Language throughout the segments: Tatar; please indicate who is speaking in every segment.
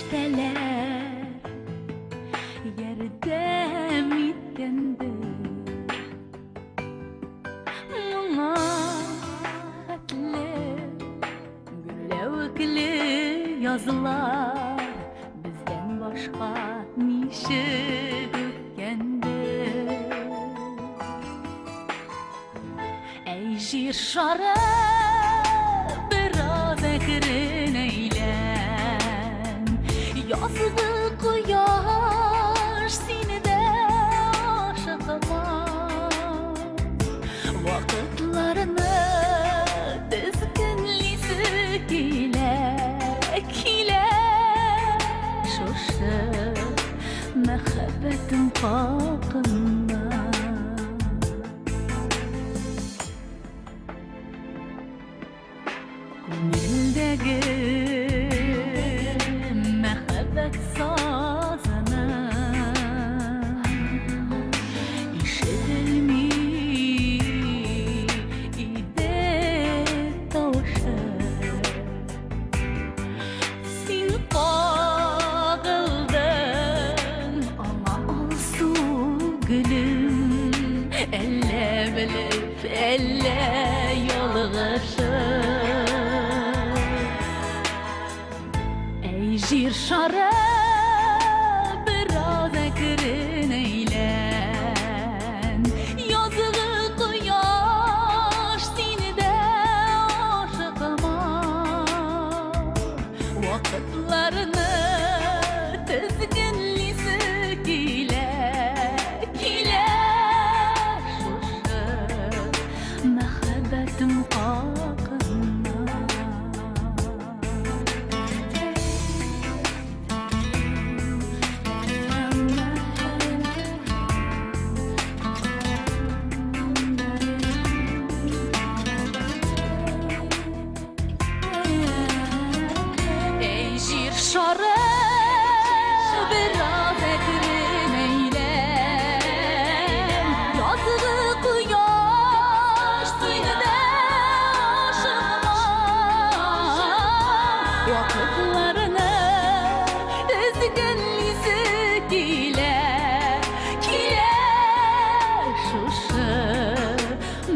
Speaker 1: Фәрештәләр ярдәм иткәндер. Моңа хәтле гөрләвекле язлар бездән башка ничек үткәндер. Әй, җир шары, бераз әкрен әйлән. Язгы кояш сине дә ашыкмас. Вакытларны тезгенлисе килә, килә. Шушы мәхәббәтем хакында. Күңелдәге мәхәббәт сазының ишетелми иде тавышы. Син кагылдың аңа, алсу гөлем, әллә белеп, әллә ялгышып. Әй, җир шары, бераз әкрен әйлән. Язгы кояш сине дә ашыкмас. Вакытларны тезгенлисе килә, килә. Шушы мәхәббәтем хакында. Әй, җир шары, бераз әкрен әйлән. Язгы кояш сине дә ашыкмас. Вакытларны тезгенлисе килә, килә. Шушы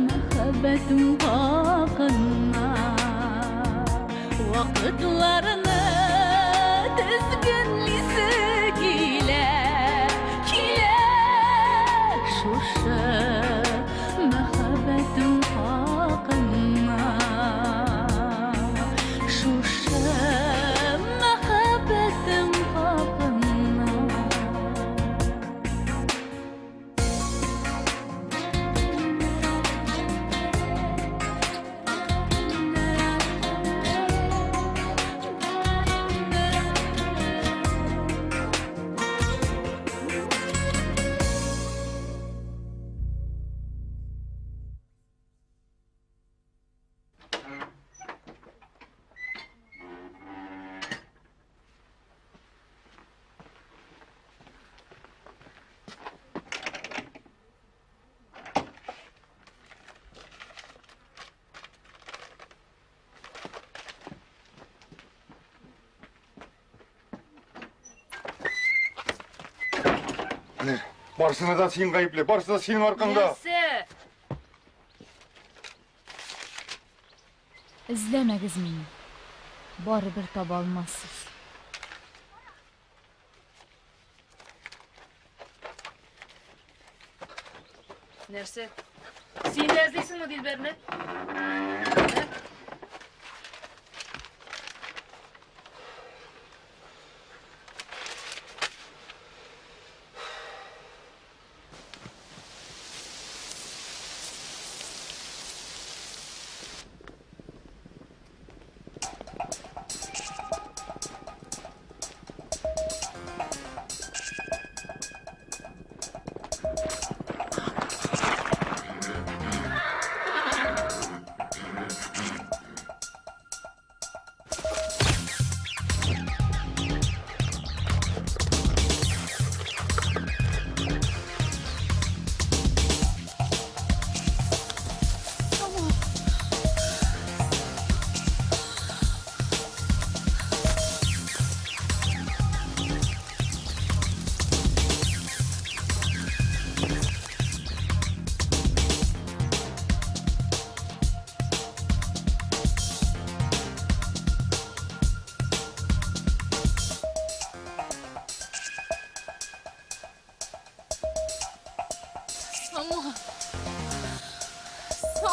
Speaker 1: мәхәббәтем хакына. Вакытларны тезгенлисе килә, килә. Шушы мәхәббәтем хакына. Шушы мәхәббәтем хакына.
Speaker 2: Барысына да син гаепле, барысы да синең аркаңда.
Speaker 1: Нәрсә? Эзләмәгез мине. Барыбер таба алмассыз.
Speaker 3: Нәрсә? Син дә эзлисеңме Дилбәрне?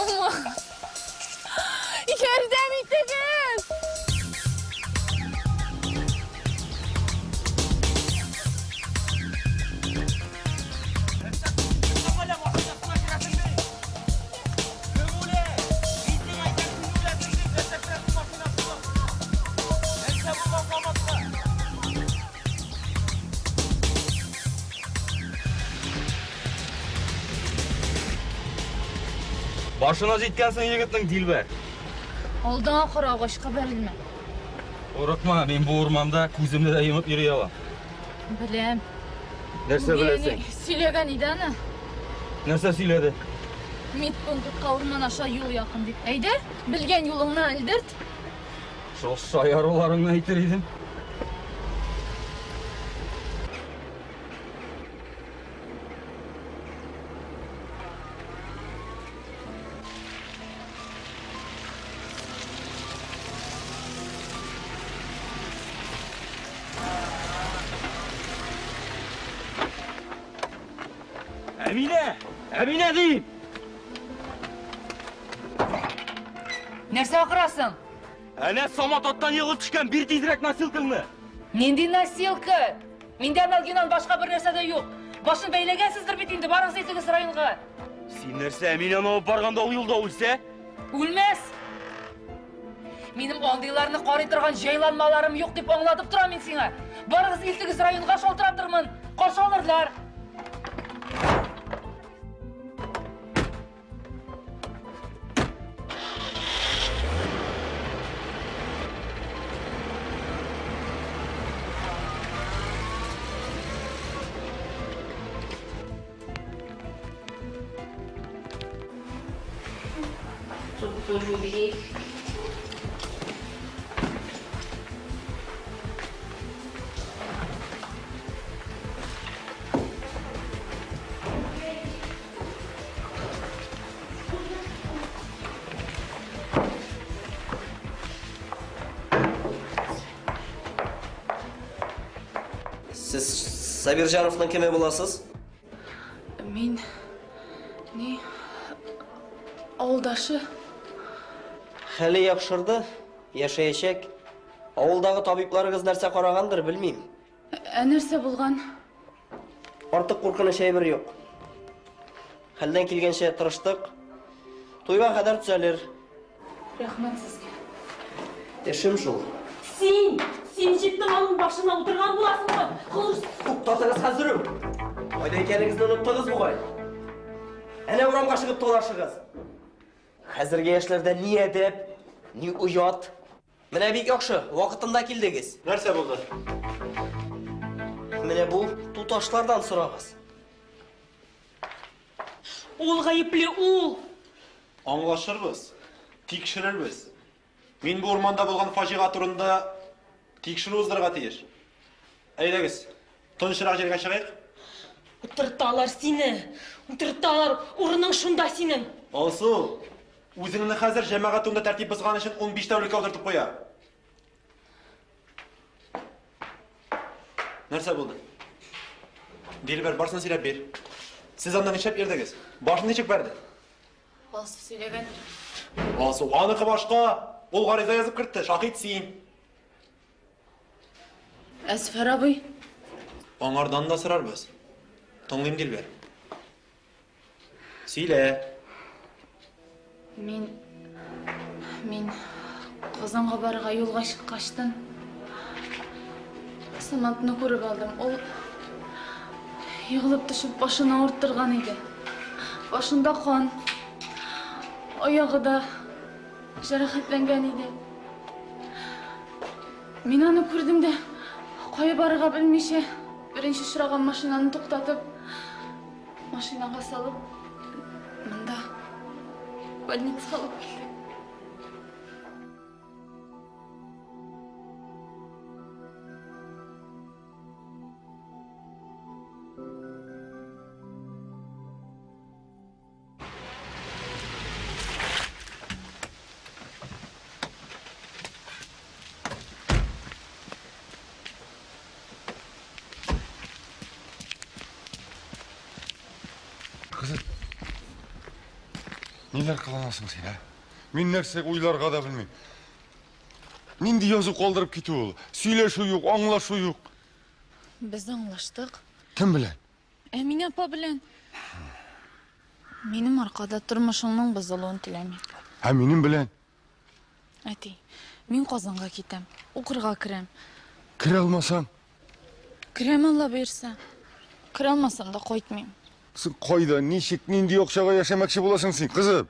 Speaker 1: Саумы? Ярдәм итегез!
Speaker 4: Башына җиткәнсең егетнең, Дилбәр.
Speaker 1: Алдыңа кара, агачка бәрелмә.
Speaker 4: Курыкма, мин бу урманда күземне дә йомып йөри алам.
Speaker 1: Беләм.
Speaker 4: Нәрсә беләсең?
Speaker 1: Сөйләгән иде аны.
Speaker 4: Нәрсә сөйләде?
Speaker 1: Медпунктка урман аша юл якын дип. Әйдә, белгән юлыңны элдерт.
Speaker 4: Шул шаяруларыңны әйтер идем. Әминә! Әминә дип!
Speaker 3: Нәрсә акырасың?
Speaker 4: Әнә Самат аттан егылып төшкән, бир тизрәк носилкаңны.
Speaker 3: Нинди носилка? Миндә анальгиннан башка бер нәрсә дә юк. Башын бәйләгәнсездер бит инде, барыгыз илтегез районга.
Speaker 4: Син нәрсә, Әминәне алып барганда ул юлда үлсә?
Speaker 3: Үлмәс! Минем андыйларны карый торган җайланмаларым юк дип аңлатып торам мин сиңа. Барыгыз илтегез районга, шалтыратырмын. Каршы алырлар.
Speaker 5: Сез Сабирҗановның кеме буласыз?
Speaker 6: Мин ни авылдашы.
Speaker 5: Хәле яхшырды, яшәячәк. Авылдагы табибларыгыз нәрсә карагандыр, белмим.
Speaker 6: Ә нәрсә булган?
Speaker 5: Артык куркыныч әйбер юк. Хәлдән килгәнчә тырыштык. Туйга кадәр төзәлер.
Speaker 6: Рәхмәт сезгә.
Speaker 5: Эшем шул.
Speaker 7: Син! Син җиптең аның башына утырган буласыңмы? Кылыч!
Speaker 5: Туктатыгыз хәзер үк! Кайда икәнегезне оныттыгыз бугай. Әнә урамга чыгып талашыгыз. Хәзерге яшьләрдә ни әдәп, ни оят. Менә бик яхшы, вакытында килдегез.
Speaker 8: Нәрсә булды?
Speaker 5: Менә бу туташлардан сорагыз.
Speaker 7: Ул гаепле, ул!
Speaker 8: Аңлашырбыз, тикшерербез. Мин бу урманда булган фаҗига турында тикшерү уздырырга тиеш. Әйдәгез, тынычрак җиргә чыгыйк.
Speaker 7: Утырталар сине! Утырталар! Урының шунда синең!
Speaker 8: Алсу, үзеңне хәзер җәмәгать турында тәртип бозган өчен 15 тәүлеккә утыртып куя. Нәрсә булды? Дилбәр, барсын сөйләп бир. Сез анда нишләп йөрдегез? Башын ничек бәрде?
Speaker 6: Алсу сөйләгәндер.
Speaker 8: Алсу, аныкы башка. Ул гариза язып кертте. Шаһит син.
Speaker 6: Әсфәр абый.
Speaker 8: Аңардан да сорарбыз. Тыңлыйм, Дилбәр. Сөйлә.
Speaker 6: Мин Казанга барырга юлга чыккачтын Саматны күреп алдым. Ул егылып төшеп башын авырттырган иде. Башында кан, аягы да җәрәхәтләнгән иде. Мин аны күрдем дә, кая барырга белмичә, беренче очраган машинаны туктатып, машинага салып, монда больницага алып килдем.
Speaker 2: Ниләр кыланасың син, ә? Мин нәрсә уйларга да белмим. Нинди язу калдырып китү ул? Сөйләшү юк, аңлашу юк.
Speaker 6: Без аңлаштык.
Speaker 2: Кем белән?
Speaker 6: Әминә апа белән. Минем аркада тормышыңның бозылуын теләмим.
Speaker 2: Ә минем белән?
Speaker 6: Әти, мин Казанга китәм, укырга керәм.
Speaker 2: Керә алмасаң?
Speaker 6: Керәм, Алла боерса. Керә алмасам да кайтмыйм.
Speaker 2: Син кайда, ничек, нинди акчага яшәмәкче буласың син, кызым?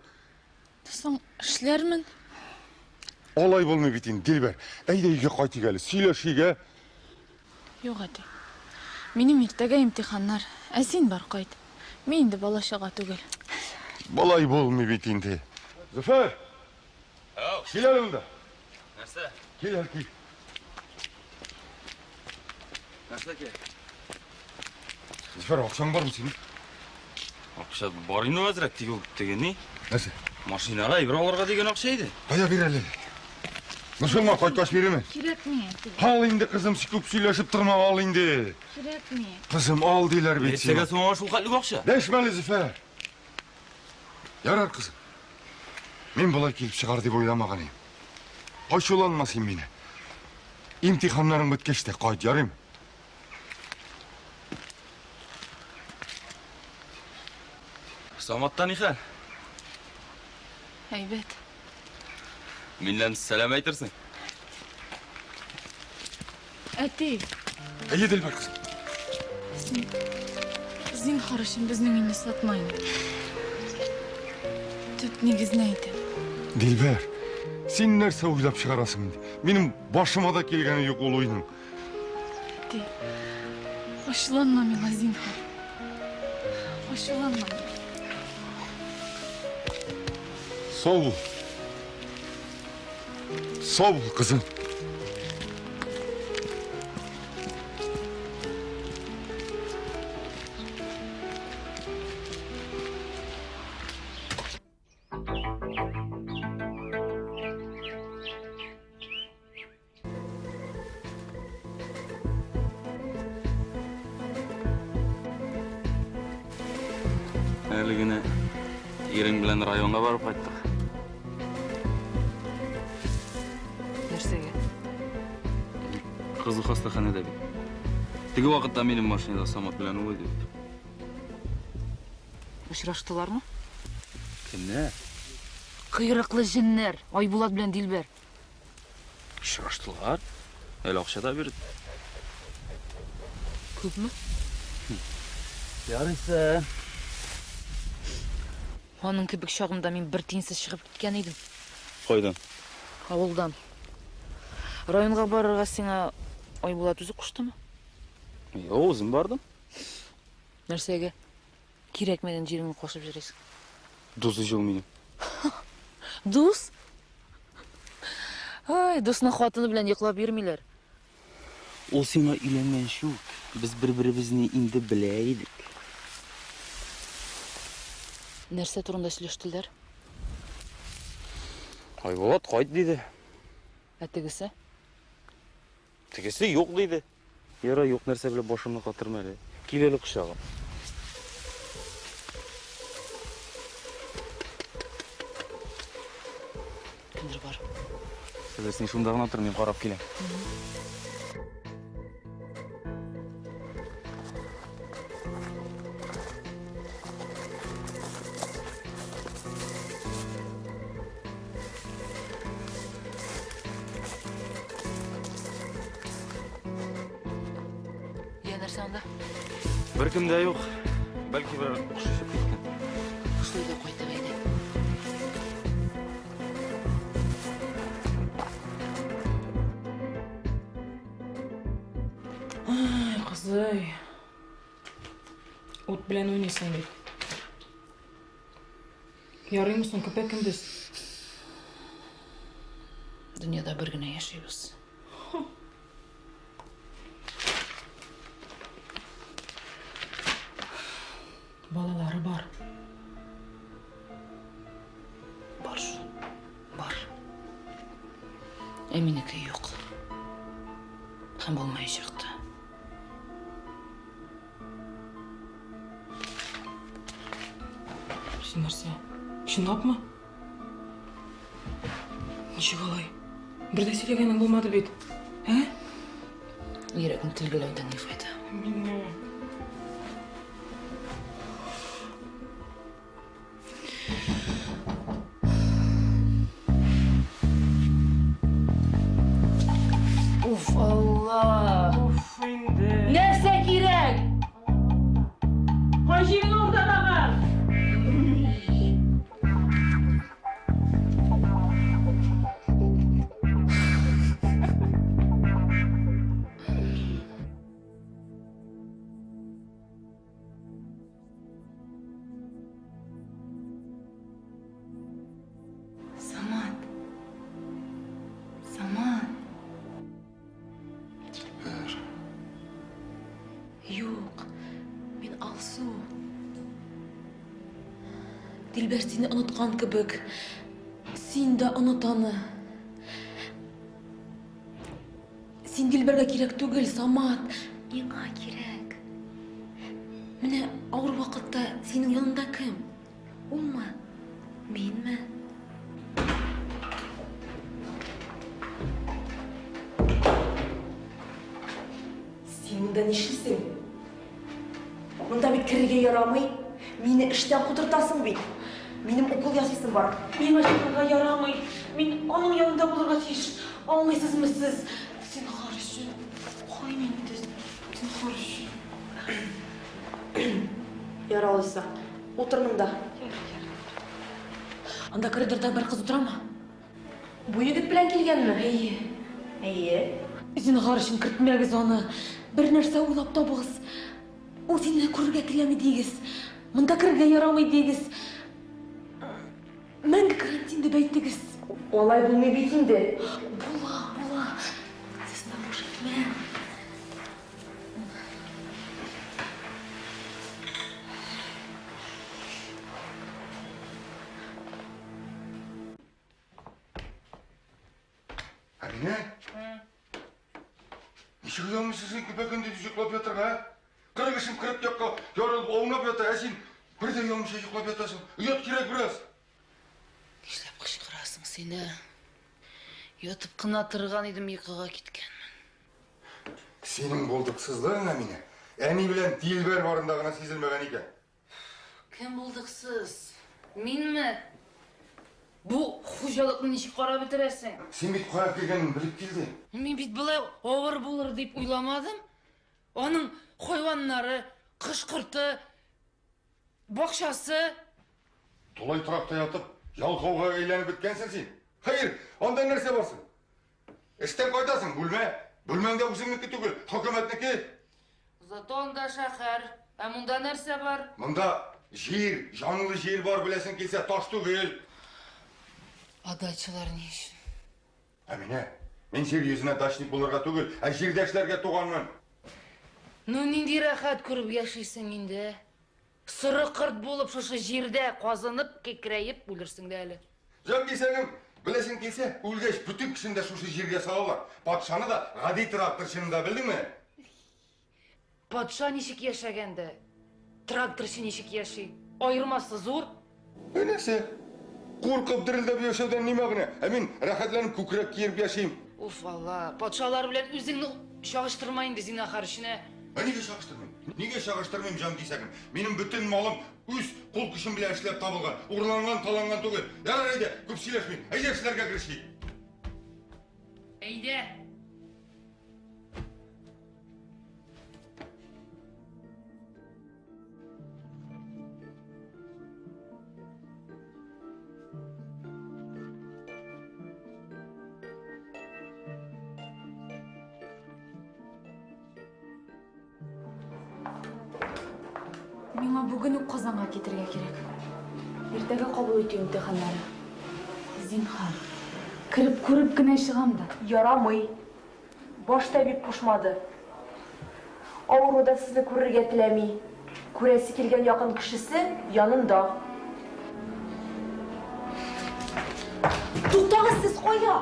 Speaker 6: Соң эшләрмен.
Speaker 2: Алай булмый бит инде, Дилбәр. Әйдә өйгә кайтыйк әле, сөйләшик, ә?
Speaker 6: Юк, әти. Минем иртәгә имтиханнар. Ә син бар, кайт. Мин инде бала-чага түгел.
Speaker 2: Болай булмый бит инде. Зөфәр! Кил әле монда.
Speaker 4: Нәрсә?
Speaker 2: Кил әле, кил.
Speaker 4: Нәрсә кирәк?
Speaker 2: Зөфәр, акчаң бармы синең?
Speaker 4: Акча бар инде әзрәк, тик ул теге ни?
Speaker 2: Нәрсә?
Speaker 4: Машинага әйбер алырга дигән акча иде.
Speaker 2: Кая бир әле? Нушыңма кайткач бирермен.
Speaker 6: Кирәкми, әти.
Speaker 2: Ал инде, кызым, күп сөйләшеп торма, ал инде.
Speaker 6: Кирәкми.
Speaker 2: Кызым, ал диләр бит
Speaker 4: Нәрсәгә соң аңа шул хәтле акча?
Speaker 2: Дәшмә әле, Зөфәр. Ярар, кызым. Мин болай килеп чыгар дип уйламаган идем. Ачуланма син мине. Имтиханнарың беткәч тә кайт, ярыймы?
Speaker 4: Саматта ни хәл?
Speaker 6: Әйбәт.
Speaker 4: Миннән сәлам әйтерсең.
Speaker 6: Әти.
Speaker 2: Әйе, Дилбәр кызым.
Speaker 6: Син зинһар өчен безнең өйне сатма инде. Төп нигезне әйтәм.
Speaker 2: Дилбәр, син нәрсә уйлап чыгарасың инде? Минем башыма да килгәне юк ул уйның.
Speaker 6: Әти, ачуланма миңа, зинһар. Ачуланма.
Speaker 2: Сау бул. Сау бул, кызым.
Speaker 4: Әле генә ирең белән районга барып кайттык.
Speaker 3: Нәрсәгә?
Speaker 4: Кызы хастаханәдә бит. Теге вакытта минем машинада Самат белән ул иде бит.
Speaker 3: Очраштылармы?
Speaker 4: Кемнәр?
Speaker 3: Койрыклы җеннәр, Айбулат белән Дилбәр.
Speaker 4: Очраштылар. Әле акча да бирде.
Speaker 3: Күпме?
Speaker 4: Ярыйсы.
Speaker 3: Аның кебек чагымда мин бер тиенсез чыгып киткән идем.
Speaker 4: Кайдан?
Speaker 3: Авылдан. Районга барырга сиңа Айбулат үзе куштымы?
Speaker 4: Юк, үзем бардым.
Speaker 3: Нәрсәгә? Кирәкмәгән җиреңне кашып йөрисең.
Speaker 4: Дус ич ул минем.
Speaker 3: Дус? Ай, дусның хатыны белән йоклап йөрмиләр.
Speaker 4: Ул сиңа өйләнгәнче үк без бер-беребезне инде белә идек.
Speaker 3: Нәрсә турында сөйләштеләр?
Speaker 4: Айбулат кайт диде.
Speaker 3: Ә тегесе?
Speaker 4: Тегесе юк диде. Ярай, юк нәрсә белән башымны катырма әле. Кил әле кочагым.
Speaker 3: Кемдер бар.
Speaker 4: Әле син шунда гына тор, мин карап киләм.
Speaker 3: Я нәрсә анда?
Speaker 4: Беркем дә юк. Бәлки берәр кош очып киткән.
Speaker 3: Кош өйгә кайтып әйдә.
Speaker 9: Ай, кызый. Ут белән уйныйсың бит. Ярыймы соң көпә-көндез?
Speaker 3: Дөньяда бер генә яшибез.
Speaker 9: Балалары бар.
Speaker 3: Бар шул, бар. Ә минеке юк. Һәм булмаячак та. Син нәрсә?
Speaker 9: Чынлапмы? Ничек алай? Бер дә сөйләгәнең булмады бит. Ә?
Speaker 3: Йөрәгең телгеләүдән ни файда?
Speaker 9: Мине...
Speaker 3: Уф, Алла!
Speaker 9: Уф, инде.
Speaker 3: Нәрсә кирәк?
Speaker 7: Кай җирең авырта тагын?
Speaker 6: Самат. Самат.
Speaker 2: Дилбәр.
Speaker 10: Юк, мин Алсу. Дилбәр сине оныткан кебек. Син дә оныт аны. Син Дилбәргә кирәк түгел, Самат. Миңа кирәк. Менә авыр вакытта синең янында кем? Улмы? Минме?
Speaker 11: Син монда нишлисең? Монда бит керергә ярамый. Мине эштән кудыртасың бит. Минем укол ясыйсым бар.
Speaker 7: Миңа чыгарга ярамый. Мин аның янында булырга тиеш. Аңлыйсызмы сез? Зинһар өчен. Куй инде. Зинһар өчен.
Speaker 11: Ярар алайса. Утыр монда.
Speaker 10: Анда коридорда бер кыз утырамы?
Speaker 11: Бу егет белән килгәнме?
Speaker 10: Әйе.
Speaker 11: Әйе.
Speaker 10: Зинһар өчен кертмәгез аны. Бер нәрсә уйлап табыгыз. Ул сине күрергә теләми диегез. Монда керергә ярамый диегез. Мәңге карантин дип әйтегез.
Speaker 11: Алай булмый бит инде.
Speaker 10: Була, була. Сез буш итмә.
Speaker 2: Әминә? Ничек оялмыйсың син көпә-көндез йоклап ятырга, ә? 40 эшем 40 якка ярылып аунап ята, ә син бер дә оялмыйча йоклап ятасың. Оят кирәк бераз.
Speaker 3: Нишләп кычкырасың син, ә? Ятып кына торган идем, йокыга киткәнмен.
Speaker 2: Синең булдыксызлыгың, Әминә, әни белән Дилбәр барында гына сизелмәгән икән.
Speaker 3: Кем булдыксыз? Минме? Бу хуҗалыкны ничек карап бетерәсең?
Speaker 2: Син бит кая килгәнен белеп килдең.
Speaker 3: Мин бит болай авыр булыр дип уйламадым. Аның хайваннары, кош-корты, бакчасы.
Speaker 2: Тулай торакта ятып, ялкауга әйләнеп беткәнсең син. Хәер, анда нәрсә бар соң? Эштән кайтасың, бүлмә. Бүлмәң дә үзеңнеке түгел, хөкүмәтнеке.
Speaker 3: Зато анда шәһәр. Ә монда нәрсә бар?
Speaker 2: Монда җир, җанлы җир бар, беләсең килсә, таш түгел.
Speaker 3: Ә дачалар ни өчен?
Speaker 2: Әминә, мин җир йөзенә дачник булырга түгел, ә җирдә эшләргә туганмын.
Speaker 3: Ну, нинди рәхәт күреп яшисең инде. Соры корт булып шушы җирдә казынып, кекрәеп үлерсең дә әле.
Speaker 2: Җан кисәгем, беләсең килсә, үлгәч бөтен кешене дә шушы җиргә салалар. Патшаны да, гади тракторчыны да, белдеңме?
Speaker 3: Патша ничек яшәгән дә, тракторчы ничек яши? Аермасы зур.
Speaker 2: Нәрсә? Куркып дерелдәп яшәүдән ни мәгънә? Ә мин рәхәтләнеп күкрәк киереп яшим.
Speaker 3: Уф, Алла, патшалар белән үзеңне чагыштырма инде, зинһар өчен.
Speaker 2: Ә нигә чагыштырмыйм? Нигә чагыштырмыйм, җан кисәгем? Минем бөтен малым үз кул көчем белән эшләп табылган, урланган, таланган түгел. Ярар, әйдә, күп сөйләшмим. Әйдә, эшләргә керешик.
Speaker 3: Әйдә.
Speaker 6: Миңа бүген үк Казанга китергә кирәк. Иртәгә кабул итү имтиханнары. Зинһар, кереп күреп кенә чыгам да.
Speaker 11: Ярамый. Баш табиб кушмады. Авыру да сезне күрергә теләми. Күрәсе килгән якын кешесе янында. Туктагыз, сез кая?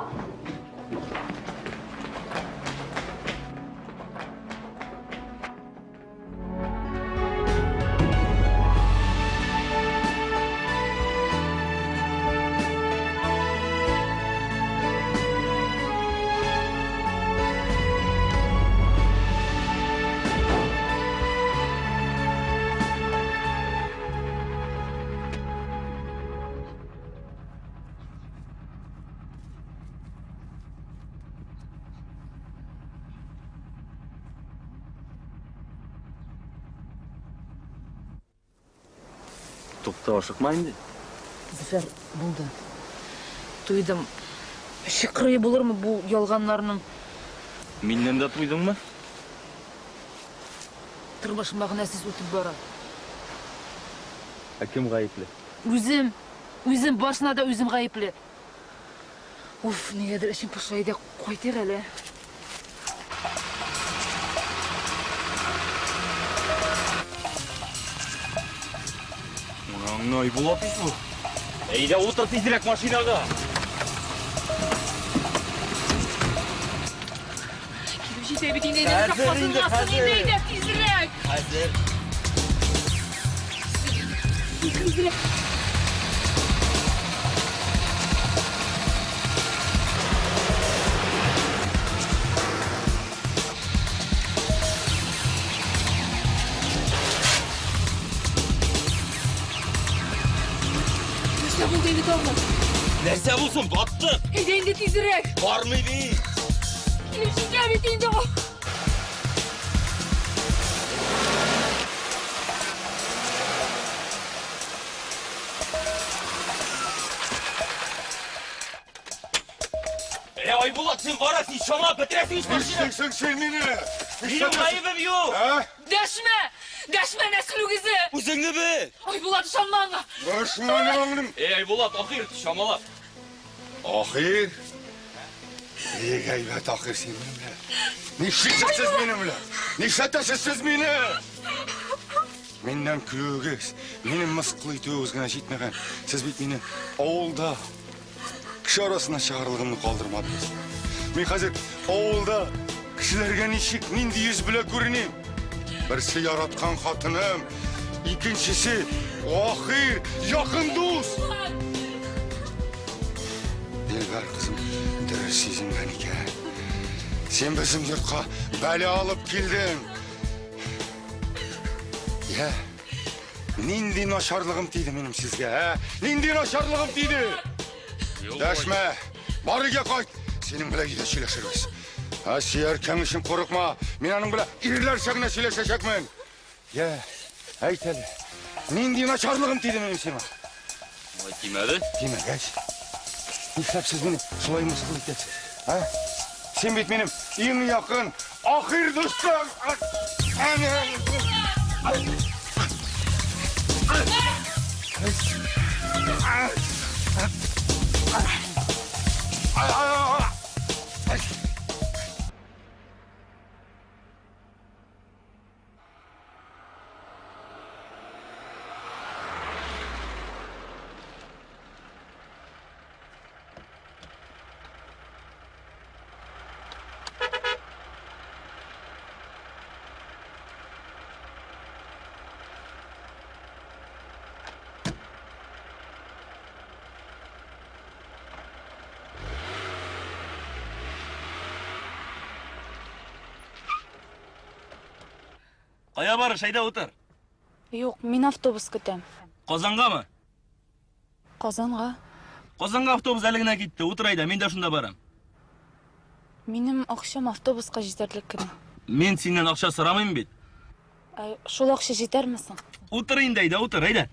Speaker 4: Тукта, ашыкма инде.
Speaker 3: Зөфәр, булды. Туйдым. Чыкрые булырмы бу ялганнарның?
Speaker 4: Миннән дә туйдыңмы?
Speaker 3: Тормыш мәгънәсез үтеп бара.
Speaker 4: Ә кем гаепле?
Speaker 3: Үзем, үзем башына да үзем гаепле. Уф, нигәдер эчем поша иде. Кайтыйк әле.
Speaker 4: Моны Айбулат ич бу. Әйдә, утыр тизрәк машинага.
Speaker 3: Килеп җитә бит инде, әйдә,
Speaker 4: Хәзер инде,
Speaker 3: касынмасын инде,
Speaker 4: хәзер.
Speaker 3: әйдә, тизрәк.
Speaker 4: Хәзер.
Speaker 3: Тизрәк. Нәрсә булды инде тагын?
Speaker 4: Нәрсә булсын, баттык.
Speaker 3: Әйдә инде тизрәк.
Speaker 4: Бармый бит.
Speaker 3: Килеп җитә бит инде.
Speaker 4: Э, Айбулат, син кара, син чамалап бетерәсең ич машина.
Speaker 2: Нишлисең син мине?
Speaker 4: Минем гаебем юк.
Speaker 3: Дәшмә! Дәшмә, нәсел үгезе!
Speaker 4: Үзеңне бел.
Speaker 3: Айбулат, ышанма аңа!
Speaker 2: Дәшмә
Speaker 4: Эй, Айбулат, ахир, чамалап.
Speaker 2: Ахир? Бик әйбәт ахир син минем белән. Нишлисез сез минем белән? Нишләтәсез сез мине? Миннән көлүегез, минем мыскыл итүегез генә җитмәгән. Сез бит мине авылда кеше арасына чыгарлыгымны калдырмадыгыз. Мин хәзер авылда кешеләргә ничек, нинди йөз белән күреним? Берсе яраткан хатыным, икенчесе ахир, якын дус. Дилбәр кызым, дөрес сизенгән икән. Син безнең йортка бәла алып килдең. Я, нинди начарлыгым тиде минем сезгә, ә? Нинди начарлыгым тиде? Дәшмә, бар өйгә кайт. Синең белән өйдә сөйләшербез. Ә сөяркәң өчен курыкма. Мин аның белән ирләрчә генә сөйләшәчәкмен. Я, әйт әле, нинди начарлыгым тиде минем сиңа?
Speaker 4: Ой, тимәде.
Speaker 2: Тимәгәч, нишләп сез мине шулай мыскыл итәсез? Ә? Син бит минем иң якын ахир дустым. Әнә.
Speaker 4: Кая барыш, әйдә утыр.
Speaker 6: Юк, мин автобус көтәм.
Speaker 4: Казангамы?
Speaker 6: Казанга.
Speaker 4: Казанга автобус әле генә китте. Утыр әйдә, мин дә шунда барам.
Speaker 6: Минем акчам автобуска җитәрлек кенә.
Speaker 4: Мин синнән акча сорамыйм бит.
Speaker 6: Ә шул акча җитәрме соң?
Speaker 4: Утыр инде, әйдә, утыр, әйдә.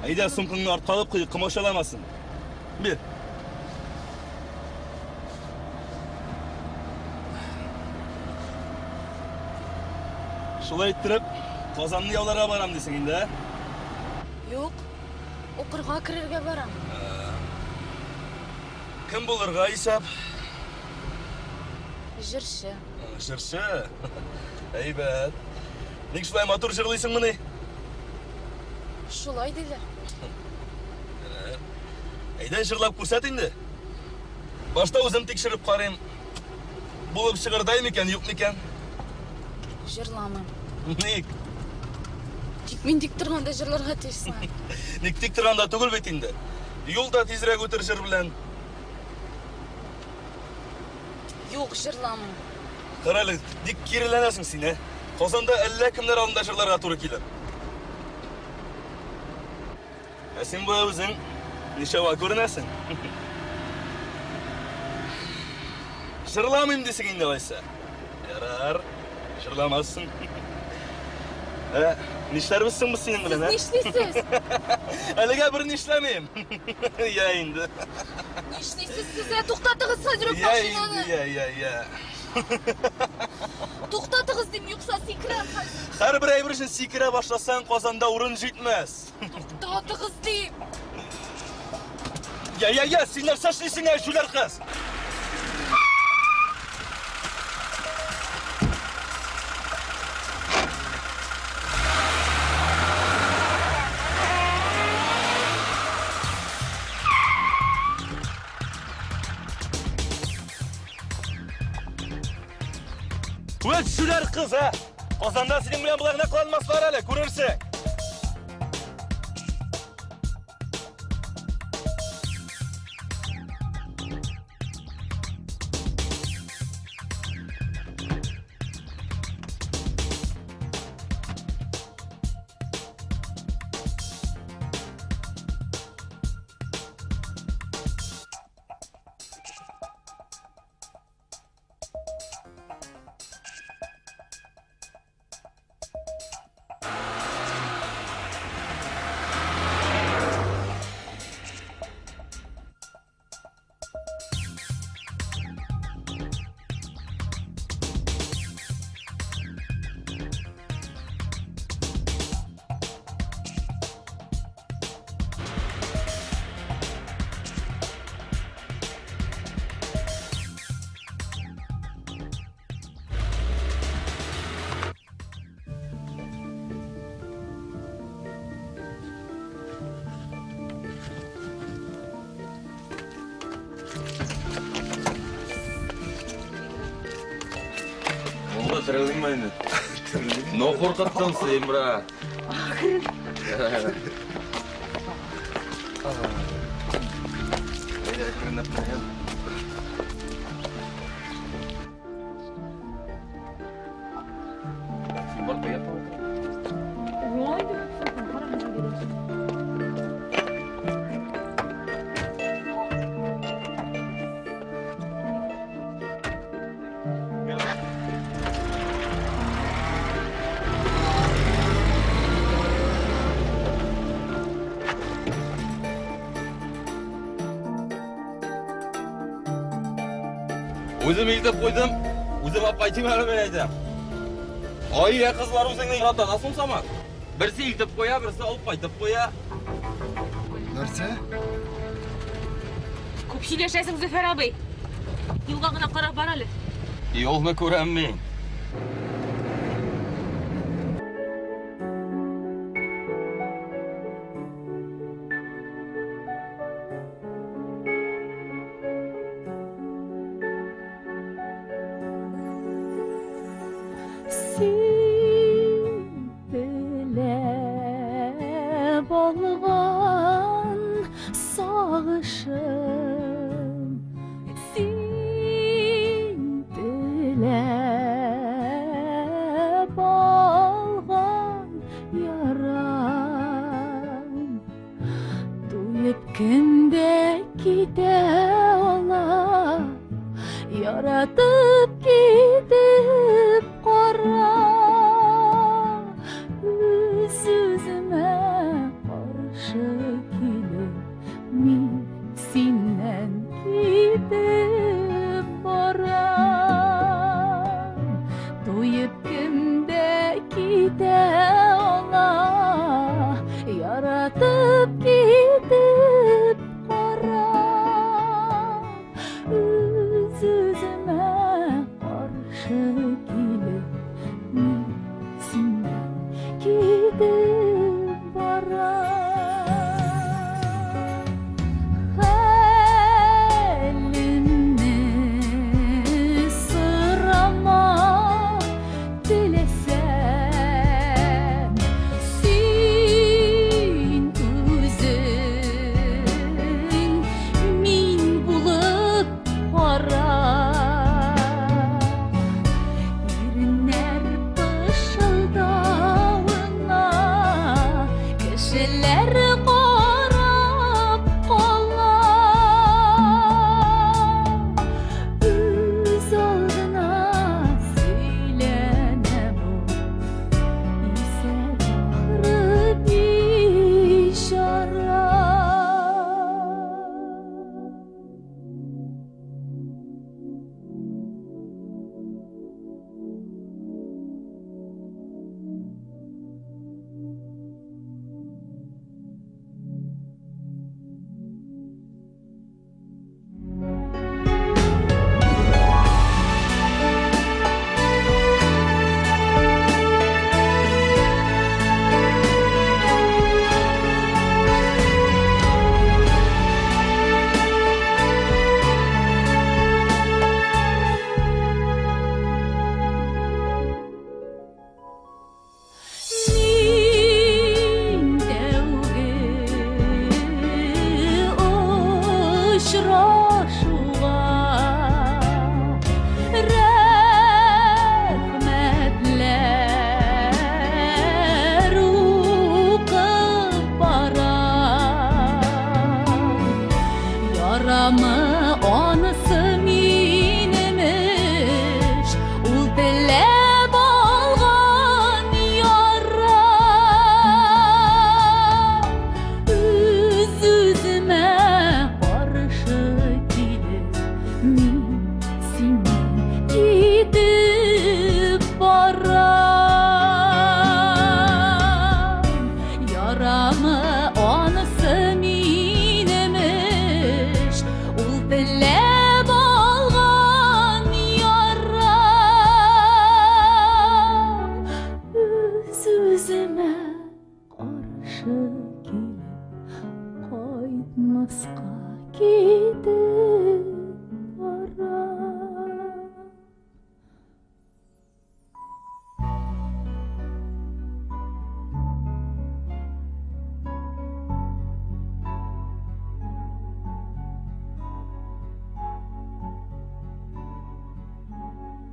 Speaker 4: Әйдә, сумкаңны артка алып куй, комачауламасын. Бир. Шулай иттереп, Казанны яуларга барам дисең инде, ә?
Speaker 6: Юк. Укырга керергә барам.
Speaker 4: Кем булырга исәп?
Speaker 6: Җырчы.
Speaker 4: Җырчы. Әйбәт. Ник шулай матур җырлыйсыңмыни?
Speaker 6: Шулай диләр.
Speaker 4: Әйдә җырлап күрсәт инде. Башта үзем тикшереп карыйм. Булып чыгырдай микән, юк микән?
Speaker 6: Җырламыйм.
Speaker 4: Ник?
Speaker 6: Тик мин тик торганда җырларга тиешсең.
Speaker 4: Ник тик торганда түгел бит инде. Юл да тизрәк үтер җыр белән.
Speaker 6: Юк, җырламыйм.
Speaker 4: Кара әле, ник киреләнәсең син, ә? Казанда әллә кемнәр алдында җырларга туры килер. Ә син бу үзең Ничава күренәсең. Җырламыйм дисең инде алайса. Ярар, җырламассың. Нишләрбез соң без синең белән, ә?
Speaker 1: Сез нишлисез?
Speaker 4: Әлегә бер нишләмим. Я инде.
Speaker 1: Нишлисез сез? Ә, туктатыгыз хәзер үк машинаны.
Speaker 4: Я, я, я.
Speaker 1: Туктатыгыз дим, юкса сикерәм хәзер.
Speaker 4: Һәрбер әйбер өчен сикерә башласаң, Казанда урын җитмәс.
Speaker 1: Туктатыгыз дим.
Speaker 4: Я, я, я, син нәрсә эшлисең, әй, җүләр кыз? Вәт җүләр кыз, ә! Казанда синең белән болай гына кыланмаслар әле, күрерсең.
Speaker 12: Терелдеңме инде? Но куркыттың син, брат.
Speaker 4: Әйдә, әкренләп кенә.
Speaker 12: Син бар кая? Үзем илтеп куйдым, үзем алып кайтыйм әле, мин әйтәм. Ай, я кызлар үзеңне ярата, соң Самат? Берсе илтеп куя, берсе алып кайтып куя.
Speaker 2: Нәрсә?
Speaker 7: Күп сөйләшәсең, Зөфәр абый. Юлга гына карап бар әле.
Speaker 12: Юлны күрәм мин.
Speaker 1: Син теләп алган сагышым, син теләп алган ярам, туеп кем дә китә ала, яратып китеп кара. Үз-үземә каршы килеп, мин синнән китеп барам. Туеп кем дә китә ала, яратып китеп кара. Үз-үземә каршы килеп, мин синнән китеп